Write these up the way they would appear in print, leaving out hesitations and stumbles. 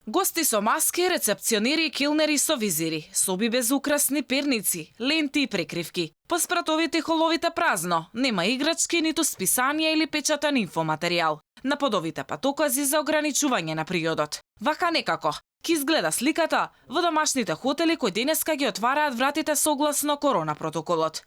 Гости со маски, рецепционери и келнери со визири, соби без украсни перници, ленти и прекривки. По спратовите и холовите празно, нема играчки, ниту списанија или печатен инфоматеријал. На подовите патокази за ограничување на приодот. Вака некако, ки изгледа сликата во домашните хотели кои денеска ги отвараат вратите согласно корона протоколот.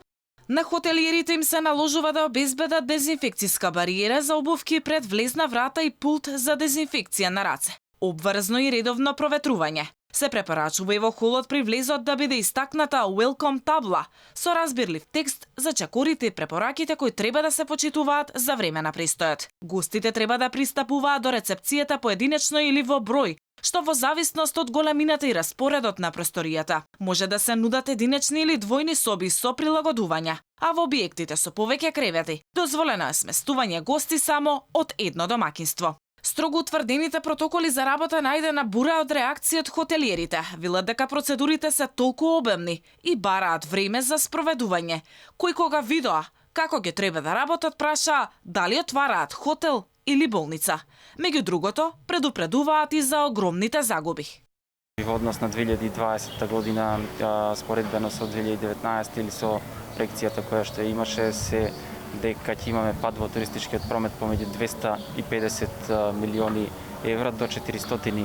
На хотелиерите им се наложува да обезбедат дезинфекцијска бариера за обувки пред влезна врата и пулт за дезинфекција на раце. Обврзно и редовно проветрување. Се препорачува и во холот при влезот да биде истакната welcome табла со разбирлив текст за чекорите и препораките кои треба да се почитуваат за време на престојот. Гостите треба да пристапуваат до рецепцијата поединечно или во број, што во зависност од големината и распоредот на просторијата може да се нудат единечни или двојни соби со прилагодувања, а во објектите со повеќе кревети дозволено е сместување гости само од едно домаќинство. Строго утврдените протоколи за работа најдена бура од реакција од хотелиерите. Велат дека процедурите се толку обемни и бараат време за спроведување. Кој кога видоа како ќе треба да работат, праша дали отвараат хотел или болница. Меѓу другото, предупредуваат и за огромните загуби. Во однос на 2020 година, споредбено со 2019 или со проекцијата која што имаше, се дека ќе имаме пад во туристичкиот промет помеѓу 250 милиони евра до 400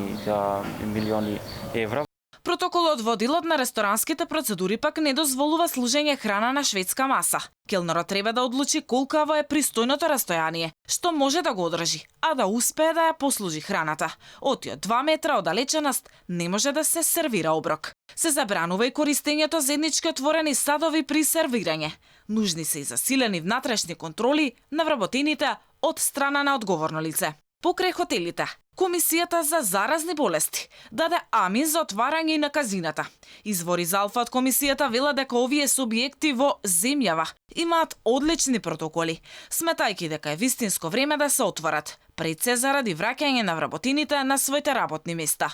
милиони евра. Протоколот во делот на ресторанските процедури пак не дозволува служење храна на шведска маса. Келнерот треба да одлучи колкаво е пристојното растојание, што може да го одржи, а да успее да ја послужи храната. Од 2 метра оддалеченост не може да се сервира оброк. Се забранува и користењето заеднички отворени садови при сервирање. Нужни се и засилени внатрешни контроли на вработените од страна на одговорно лице. Покрај хотелите, Комисијата за заразни болести даде амин за отварање и на казината. Извори за Алфа од комисијата велат дека овие субјекти во земјава имаат одлични протоколи, сметајќи дека е вистинско време да се отворат, пред се заради враќање на вработените на своите работни места.